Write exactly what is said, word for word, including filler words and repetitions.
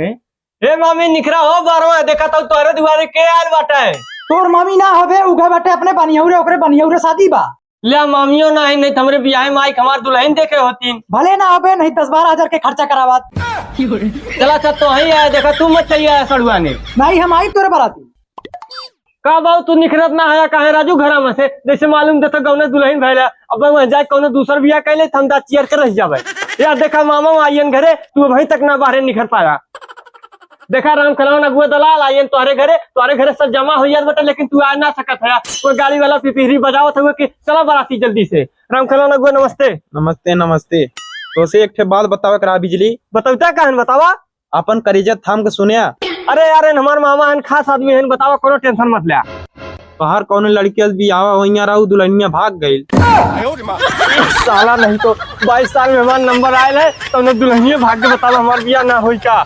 हे मामी, निखरा हो बारवा, देखा तो तोहरे दुआरे के आयल बाटे। तोर मामी ना हवे, उघे बाटे अपने बनियौरे, ओकरे बनियौरे शादी बा। ले मामियो ना है, नहीं तो हमरे बियाहे में आई हमार दुल्हन देखे होतीन। भले ना हवे, नहीं दस बारह हजार के खर्चा करावत। चला, अच्छा, तो ही आया, देखा, तू मत चलिए आया सड़ुआ ने। नहीं, हम आई तोरे बराती। का बाऊ, तू निखरत ना है काहे राजू घरा में से? जैसे मालूम देतो गौने दुल्हन भैला, अब वह जाए कौनो दूसर बियाह कैले, त हम दाँत चियर के रह जाबे। यार देखा, मामा आइयन घरे, तू अभी तक ना बाहरे निखर पाया। देखा, राम खलौन अगुआ दलाल आइयन तोहरे घरे, तोहरे घरे सब जमा हो जात बटे, लेकिन तू आ ना सकत है। वो गाड़ी वाला पिपिहरी बजावत हुए कि चला बराती जल्दी से। राम खलौन अगुआ, नमस्ते। नमस्ते, नमस्ते। तोसे एक ठे बात बतावे के रहा, बिजली। बतौता कहन, बतावा। अपन करेजा थाम के सुन्या। अरे यार, हमार मामा हन, खास आदमी हन, बतावा, कोनो tension मत ल्या। तोहार कौनो लड़की से बियाह होइया रहू, दुल्हनिया भाग गइल। साला, नहीं तो बाईस साल में हमार नंबर आयल है, तो उन्हें दुल्हनिया भाग के बतावा, हमार बियाह ना होई का?